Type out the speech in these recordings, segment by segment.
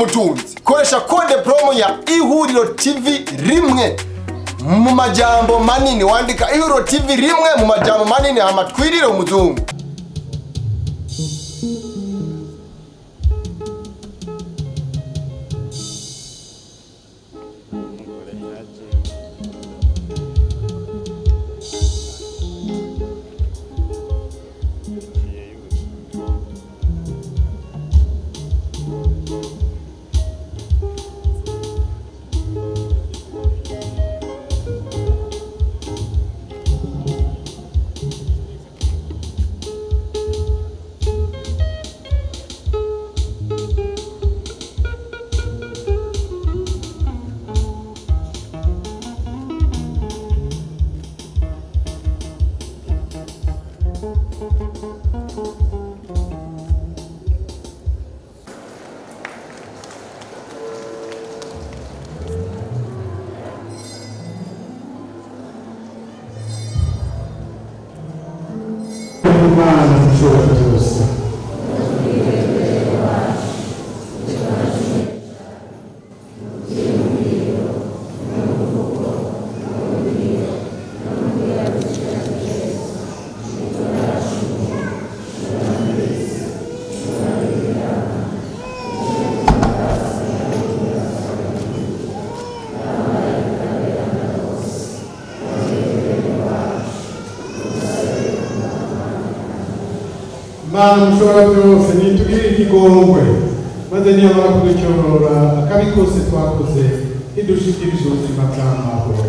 Umutunzi, koresha code promo ya Ihuriro TV rimwe mu majambo manini, wandika Ihuriro TV rimwe mu majambo manini hama twirire umuzungu. Imana ishobora byose. Mana mushobora byose, nitugirire ikigongwe maze niyamara kuducyorora akabi kose twakoze, idushikirize ubuzima bw'amahoro.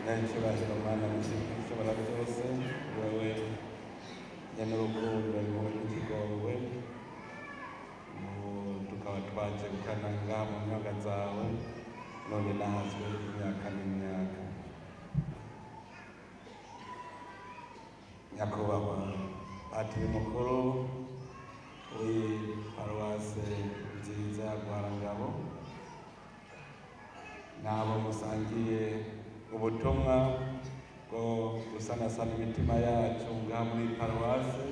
N'icyubahiro Mana mushobora byose, wowe nyanurukundo impuhwe n'ikigongwe, tukaba twaje gukana ngaha mu myaka zawe, none nahazwe imyaka n'imyaka. Nyakubahwa Patiri mukuru w'iparuwase nziza ya Rwarangabo, n'abo musangiye ubutumwa bwo gusanasana imitima yacu ngaha muri paruwase,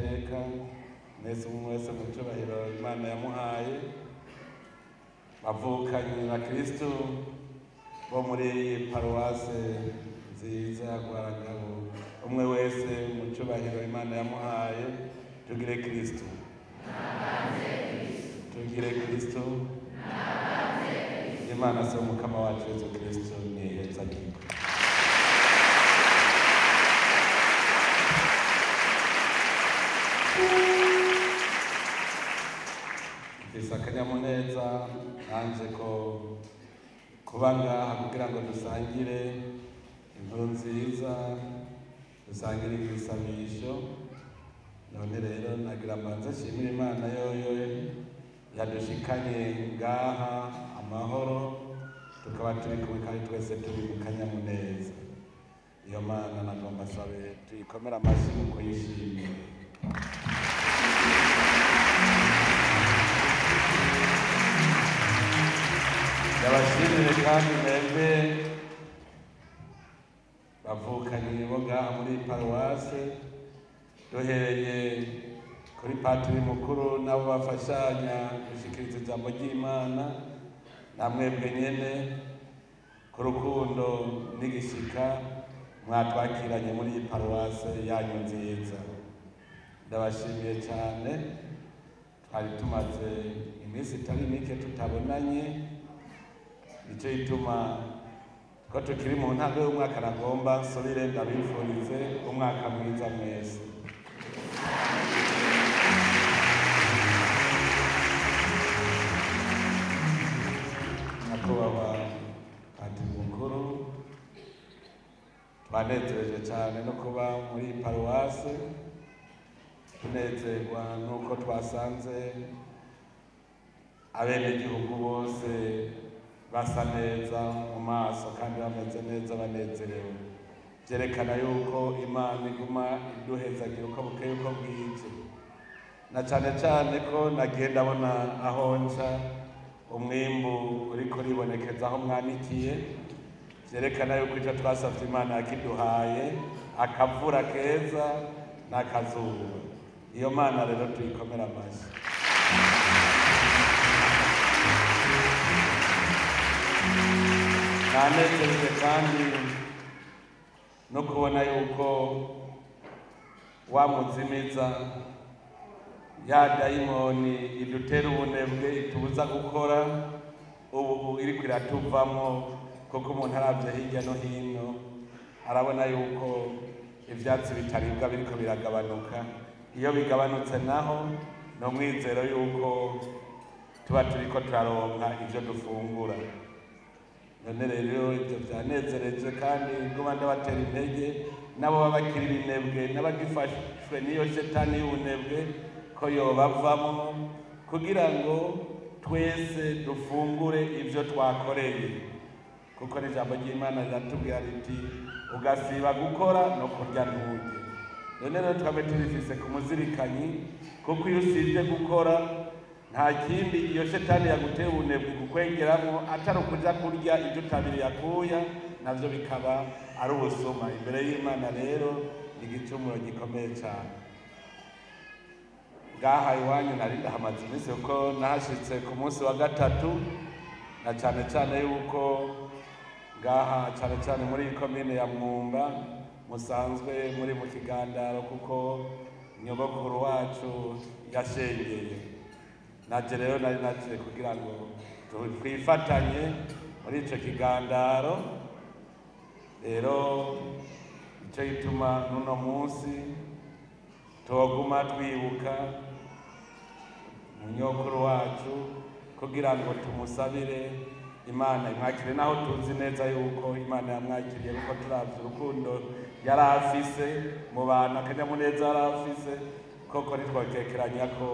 amateka mwese umwe wese mu cyubahiro Imana yamuhaye, bavukanye na Kristo bo muri paruwase nziza ya Rwarangabo, umwe wese mu cyubahiro Imana yamuhaye. Tugire Kristo, tugire Kristo. Imana se umukama wacu Yesu Kristo niheza giko. Mfise akanyamuneza nanje ko kuba ngaha kugira ngo dusangire inkuru nziza, dusangire ibisabisho. None rero nagira mbanze nshimire Imana yoyo yadushikanye ngaha amahoro, tukaba turi kumwe kandi twese turi mu kanyamuneza. Iyo Mana nagomba sabe tuyikomere amashyi mu kuyishimira. Ndabashimire kandi mwebwe bavukanye bo ngaha muri paruwase, duhereye kuri patiri mukuru nabo bafashanya gushikiriza ijambo ry'Imana, na mwebwe nyene ku rukundo n'igishika mwatwakiranye muri iyi paruwase yanyu nziza. Ndabashimiye cyane. Twari tumaze iminsi itari mike tutabonanye, nicyo gituma ko tukiri mu ntango y'umwaka nagomba nsubire ndabifurize umwaka mwiza mwese. Nyakubahwa Padiri mukuru, twanezereje cyane no kuba muri paruwase, tunezerwa nuko twasanze abenegihugu bose basa neza mu maso kandi bameze neza banezerewe. Byerekana yuko Imana iguma iduhezagira uko bukeye uko bwije, na cyane cyane ko nagiye ndabona aho nca umwimbu uriko uribonekeza aho mwanikiye, byerekana yuko icyo twasavye Imana yakiduhaye, akavura keza n'akazuba. Iyo Mana rero tuyikomera amashyi. Nanezerejwe kandi no kubona yuko wa muzimiza ya dayimoni idutera ubunebwe itubuza gukora, ubu iriko iratuvamwo, kuko umuntu aravye hirya no hino arabona yuko ivyatsi bitaribwa biriko biragabanuka. Iyo bigabanutse naho no mwizero yuko tuba turiko turaronka ivyo dufungura. None rero ibyo byanezereje kandi nguma ndabatera intege nabo baba bakiri ibinebwe n'abagifashwe n'iyo shetani y'ubunebwe ko yobavamwo, kugira ngo twese dufungure ivyo twakoreye, kuko n'ijambo ry'Imana riratubwira riti ugasiba gukora no kurya nturye. None rero twabe tubifise ku muzirikanyi, kuko iyo usibye gukora nta kindi iyo shetani yaguteye ubunebwe gukwengeramo atari ukuja kurya ibyo utabiri yakuya, navyo bikaba ari ubusuma imbere y'Imana. Rero ni igicumuro gikomeye cyane. Ngaha iwanyu nari ndahamaze iminsi, kuko nahashitse ku munsi wa gatatu, na cyane cyane yuko ngaha cyane cyane muri iyi komine ya Mwumba musanzwe muri mu kigandaro, kuko nyogokuru wacu yashengeye. Naje rero nari naje kugira ngo twifatanye muri ico kigandaro. Rero ico gituma n'uno munsi toguma twibuka munyokuru wacu kugira ngo tumusabire Imana imwakire, naho tuzi neza yuko Imana yamwakiriye, kuko turavye urukundo yari afise mu bantu, akanyamuneza yari afise, koko ntitwokekeranya ko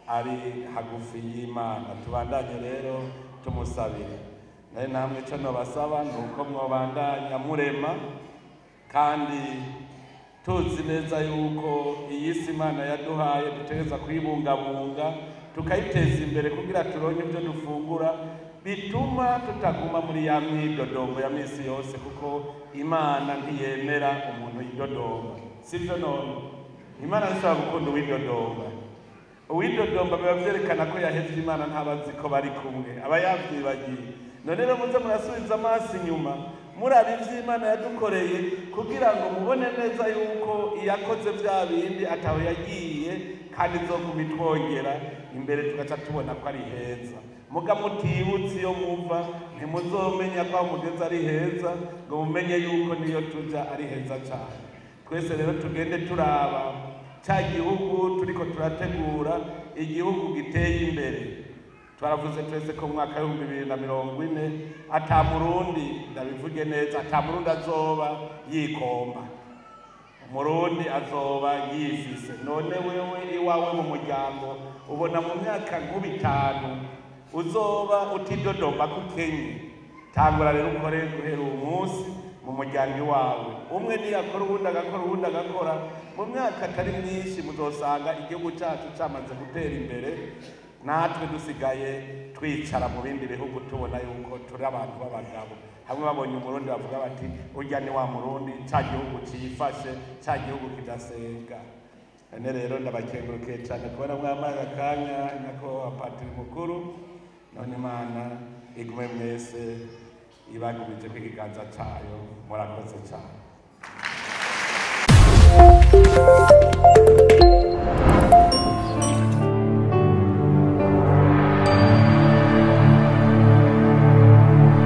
ari hagufi y'Imana. Tubandanye rero tumusabire. Naye namwe ico nobasaba ni uko mwobandanya murema, kandi tuzi neza yuko iyi si Imana yaduhaye dutegereza kuyibungabunga tukayiteza imbere kugira turonke ibyo dufungura bituma tutaguma muri ya myidodombo ya misi yose, kuko Imana ntiyemera umuntu yidodomba, sivyo none? Imana ntishobora gukunda uwidodomba. Uwidodomba biba vyerekana ko yahevye Imana, ntabazi ko bari kumwe, aba yavyibagiye. None rero muze murasubiza amaso inyuma, muraba ivyo Imana yadukoreye, kugira ngo mubone neza yuko iyakoze vya bindi ataho yagiye, kandi izoguma itwongera imbere, tugaca tubona ko ari heza. Muga mutibutse iyo muva, ntimuzomenya ko aho mugeze ari heza, ngo mumenye yuko niyo tuja ari heza cane. Twese rero tugende turaba ca gihugu turiko turategura, igihugu giteye imbere. Twaravuze twese ko mu mwaka w'2040 ata Murundi, ndabivuge neza, ata Murundi azoba yikomba, Umurundi azoba yifise. None wewe iwawe mu muryango ubona mu myaka nk'ubitanu uzoba utidodomba ko ukenye? Tangura rero ukore guhera uwo munsi mu muryango iwawe. Umwe niyakora, uwundi agakora, uwundi agakora, mu myaka atari myinshi muzosanga igihugu cyacu cyamaze gutera imbere, natwe dusigaye twicara mu bindi bihugu tubona yuko turi abantu b'abagabo. Hamwe babonye Umurundi bavuga bati: "Urya ni wa Murundi, cya gihugu cyifashe, cya gihugu kidasenga." None rero ndabakengurukiye cyane kubona mwamaye akanya, nyakubahwa patiri mukuru. None Imana igume mwese ibagumije ko ikiganza cyayo. Murakoze cyane.